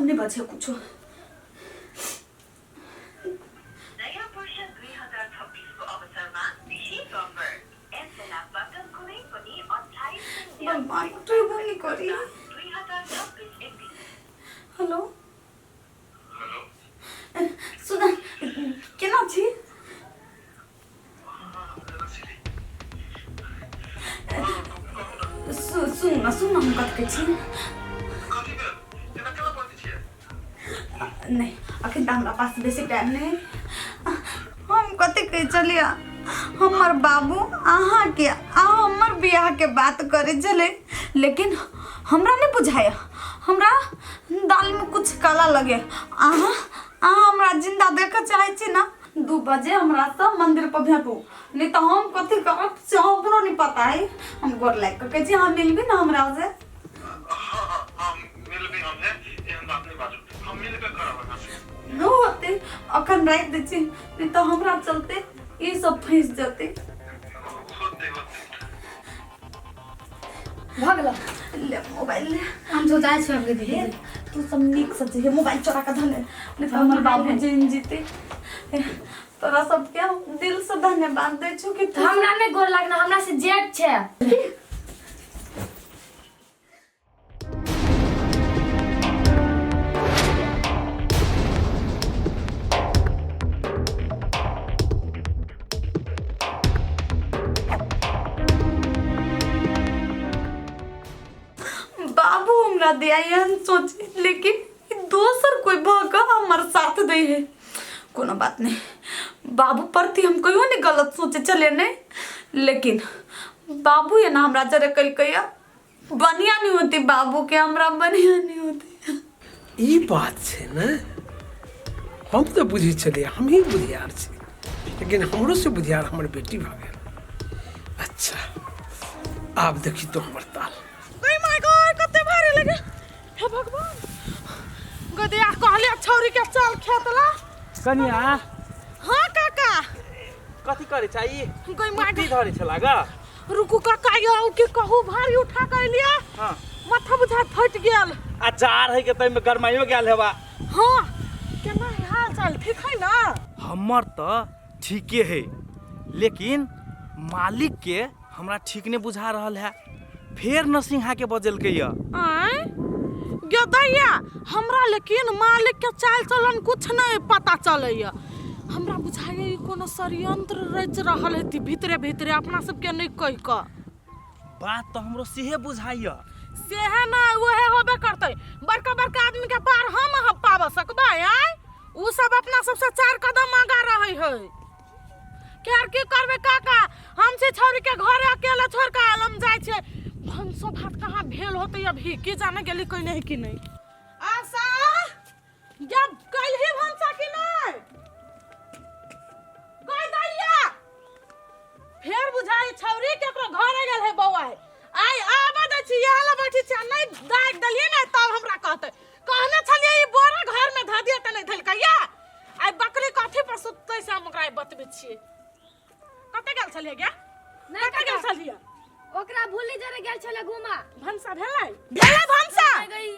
सब नहीं बचे कुछो। नयाँ वर्ष 2026 को अवसरमा विशेष अफर। एतसेलापबाट कुनै पनि 28 भगवान उठेबो नहीं करी। 2026 31 हेलो। हेलो। सुन, केना छी? सुन न, सुन न, हम कथी कहै छी। कथी भेल? एना केना बजै छियै? नहि, अखन तऽ हमरा पास बेसी टाइम नहि। हम कथी कहै छलियै, हमर बाबू अहाँके आ हमर बियाहके बात करै छलै, लेकिन हमरा नहि बुझाइए, हमरा दालमे कुछ काला लगे। अहाँ अहाँ हमरा जिन्दा देखऽ चाहै छी ने? 2 बजे हमरा सब मंदिर पर भेटू, नहीं तो हम कथी करब से हमरो नहीं पता है। हम गोर लाग के कहै छी, अहाँ मिलबी ना हमरा से? हाँ हाँ हाँ, मिलबे हम है, एहन बात नहीं बाजू, हम मिलबे करब अहाँ से। न होते, अखन राखि दै छी, नहीं तो हमरा चलते ई सब फंसि जेतै। होते होते। भऽ गेलो। ले मोबाइल ले। हम तो जाइ छी आबके दीदी। हे, तू सब नीक से जइहे, मोबाइल चोरा के धने, नहीं तो हमर बाबू जान जीते। हे, तोरा सबके हम दिल से धन्यवाद दै छौ कि तू हमरा नहि गोर लगना, हमरा से जेठ छै। बाबू हमरा दिया एहन सोचे, लेकिन ई दोसर कोई भऽ कऽ हमर साथ दै है। कोनो बात नहीं, बाबू प्रति हम कहियो नहीं गलत सोचे चले नहीं, लेकिन बाबू एना हमरा जरे कलकै बढ़िया नहीं होती, बाबू के हमरा बढ़िया नहीं होती। ई बात छै ने, हम तऽ बुझै छलियै हमही बुधियार छी, लेकिन हमरो से बुधियार हमर बेटी भऽ गेल। अच्छा, आब देखी तो हमर ताल। गई my God, कते भारी लगे, हे भगवान। गदिया कहले छौरी के चल खेत ला। कनिया। हाँ काका। कथी करे छै ई? गई my कुट्टी धरे छै लागा। रुकू काका, यौ की कहू, भारी उठा के एलिया। हाँ। माथा बुझा फटि गेल। आ जार है के तैमे गरमाइयो गेल हेबा। हाँ, केना है हाल चाल, ठीक है ना? हमर तऽ ठीके है, लेकिन मालिक के हमरा ठीक नहीं बुझा रहल है, फेर नरसिंहा के बजेलकै यऽ। आँय गे दैया, हमरा लेकिन मालिक के चाल चलन कुछ नहीं पता चलैया। हमरा बुझाइए ई कोनो षड्यंत्र रचि रहल हेती भीतरे भीतरे, अपना सबके नहीं कहि कऽ। बात तऽ हमरो सेहे बुझाइए। सेहे नहि, उहे होबे करतै। बड़का बड़का आदमी के पार हम अहाँ पाबऽ सकबै? आँय, उ सब अपना सबसे 4 कदम आगा रहै है। खैर की करबै काका, हम से छौरी के घरे अकेले छोड़ के आयल, हम जाइ छियै। भनसो भात कहाँ भेल होतै अभी, की जाने गेली कोई नहीं कि नहीं। आशा जब कल ही भनसा कि नहीं कह दैया, फेर बुझाई छौरी केकरो घरे गेल है बौआ। आइ आबऽ दै छी, इएह लए बैठी छी, आ नहि दागि देलियै ने तब हमरा कहतै। कहने छलियै ई बोरा घरमे धऽ दिअ तऽ नहि धलकै। या आइ बकरी कथी पर सुततै से हम ओकरा आइ बतबै छियै। कतऽ गेल छलियै गे? नहि। कतऽ गेल छलियै? ओकरा भूली जरे गेल छलै घुमा। भनसा भेलै? भेलै भनसा? नहि गई,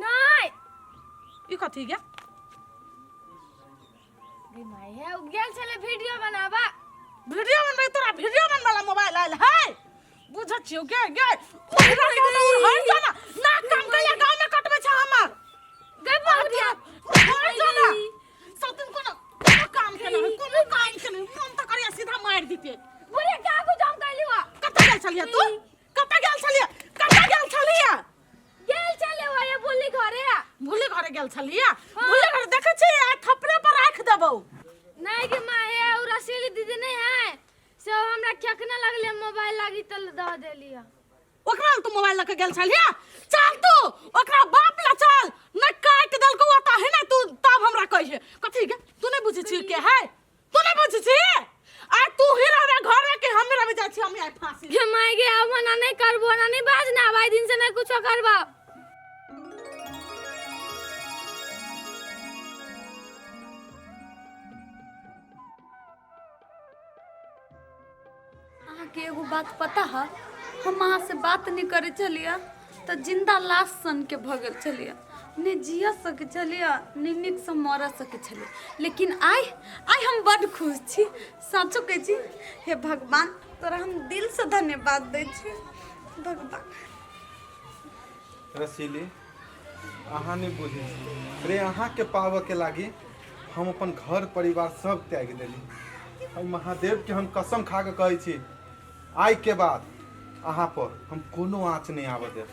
नहि। ई कथी गे? गे माय, हे उ गेल छलै वीडियो बनाबा। वीडियो बनबै? तोरा वीडियो बनबै ला मोबाइल आयल है? बुझै छियौ गे। गे उड़ा के तो उड़ हट जा ना, नाक काम कैला गांव में कटबै छै हमर। गे बहुरिया, हट जा ना। सब दिन कोनो कोनो काम के नहीं, कोनो काम के नहीं, मन तऽ करिया सीधा मारि दितियै। बुढ़िया क्या कुछ हम कैली वा? कतऽ गेल छलियै तू? कतऽ गेल छलियै? कतऽ गेल छलियै? गेल छलियै वा ये भुल्ली घरे। भुल्ली घरे गेल छलियै? भुल्ली घरे देखै छी आ थपड़े पर राखि देबौ। नहीं गे माँ, हे उ रसीली दीदी नहीं है से हमरा केकना लगले मोबाइल लागी त दऽ देली। ओकरा लए तू मोबाइल लऽ के गेल छलियै? चल तू ओकरा बाप लए चल, नहि काटि देलकौ ओतऽ है ने तू तब हमरा कहिहे। कथी गे, तू नहि बुझै छी के है? तू नहि बुझै छी? आ तू ही रहबे घरे के हम रहबे जाइ छी, हम आइ फांसी। गे माय गे, अब ना नहीं करबो ना, नहीं बाज ना, आइ दिन से नहीं कुछो करबो। अहाँके एगो बात पता है? हम अहाँ से बात नहीं करे छलियै तऽ जिंदा लाश सन के भऽ गेल छलियै। नहि जिय सकै छलियै, नहि नीकसँ मरऽ सकै छलियै, लेकिन आइ आइ हम बड्ड खुश छी। साँचो कहै छी, हे भगवान, तोरा हम दिलसँ धन्यवाद दै छी भगवान। रसीली, अहाँ नहि बुझै छी रे, अहाँके पाबऽके लागी हम अपन घर परिवार सब त्यागि देली। एहि महादेवके हम कसम खा कऽ कहै छी, आइके बाद अहाँ पर हम कोनो आँच नहि आबऽ देब,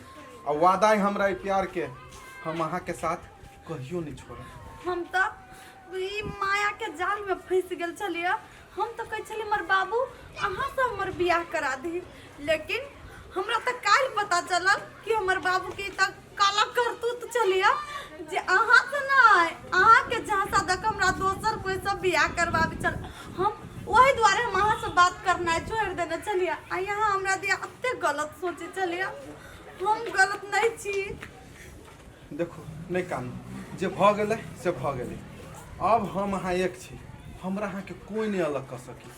आ वादा है हमरा ई प्यार के, हम अहाँके साथ कहियो नहि छोड़ब। हम तऽ ई माया के जाल में फंसि गेल छलियै। हम तऽ कहै छलियै हमर बाबू अहाँसँ हमर बियाह करा दी, लेकिन हमरा तऽ काल्हि पता चलल कि हमर बाबूके ई तऽ काला करतूत छलियै जे अहाँसँ नहि, अहाँके झांसा दऽ कऽ हमरा दोसर कोइसँ बियाह करबाबै छल। हम ओहि दुआरे हम अहाँसँ बात करनाइ छोड़ि देने छलियै, आ यहाँ हमरा दिया एतेक गलत सोचै छलियै। हम गलत नहि छी। देखू, नहि कानू, जे भऽ गेलै से भऽ गेलै। अब हम अहाँ एक छी, हमरा अहाँके कोइ नहि अलग कऽ सकी।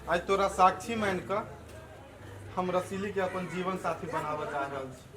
आइ तोरा साक्षी मान कऽ हम रसीली के अपन जीवन साथी बनाबऽ जा रहल छी।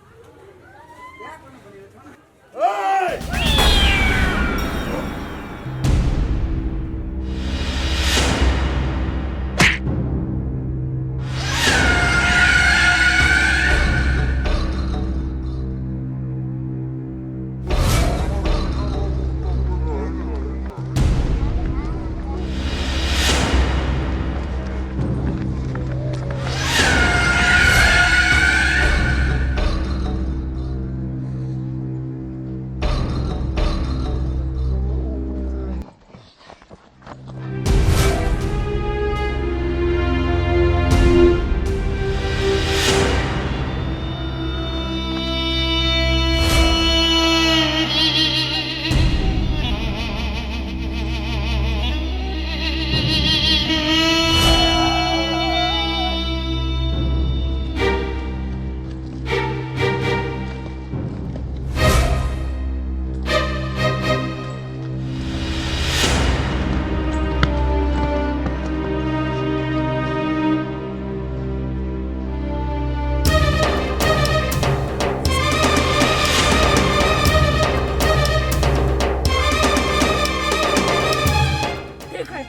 ठीक है।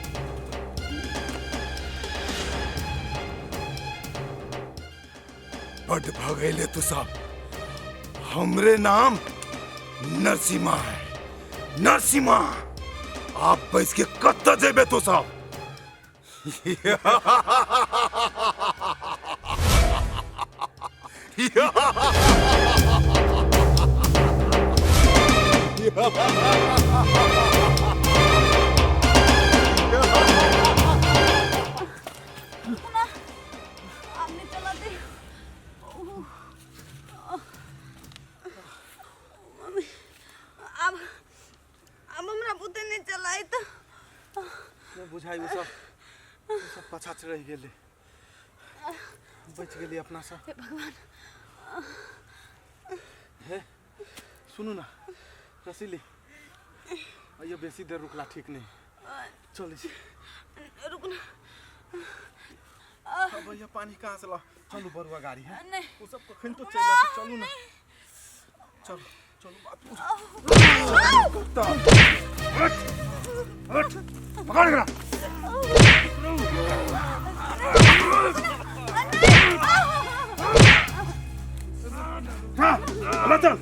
बड भगैले तू सब। हमरे नाम नरसिम्हा है, नरसिम्हा। आप बैस के कत्त जेबे तू सब? आब नहि चलऽ दे। आब आब हमरा बुते नहि चलाइत। नहि बुझाइ, ओ सब ओ सब पाछाँ रहि गेलै, बचि गेली अपना सब। हे भगवान। हे सुनू ना रसीली, अइयो बेसी देर रुकला ठीक नहीं, चलै छी। रुक ना। अब भैया पानी कहाँ से ला? चलू, बरुआ गाड़ी है। नहीं। वो सब कखन तो चलि रहल छै, चलू ना, चलू चलू। बात कुत्ता, उठ उठ, पकड़ एकरा। हाँ, चल चल।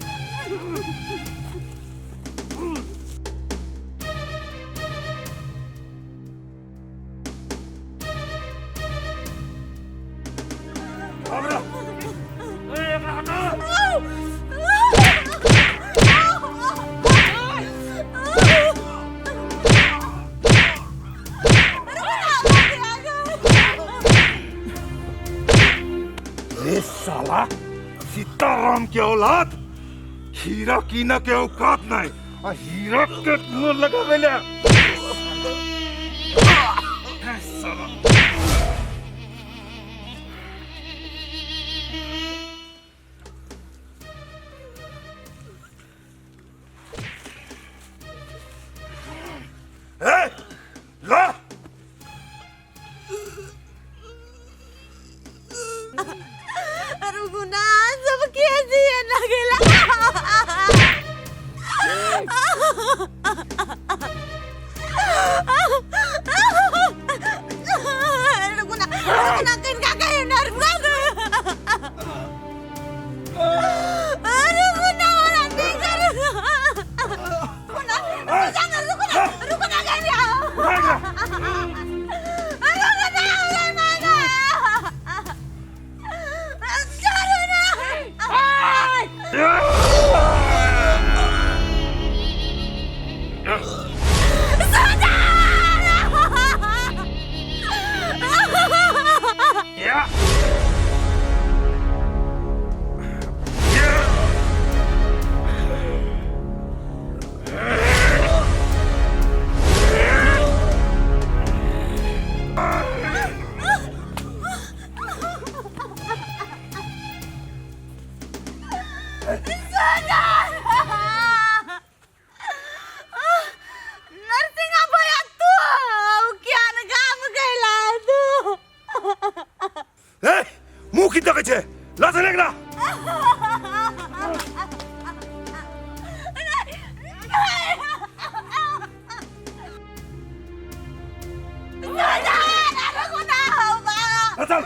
साला सीताराम के औलाद, हीरा कीना के औकात नहीं आ हीरा के मुंह लगावे ले। साला ए, ला रुगुना सब के जिए लगेला। रुगुना रुगुना किनका कहे ना रुगुना रुगुना वाला नहीं कर रुगुना रुगुना रुगुना रुगुना कह रहा रुगुना रुगुना नरसिंहा भैया तू ज्ञान गाम गैला तू। ए, मुंह की तकै छै, ला चल एकरा। ला चल।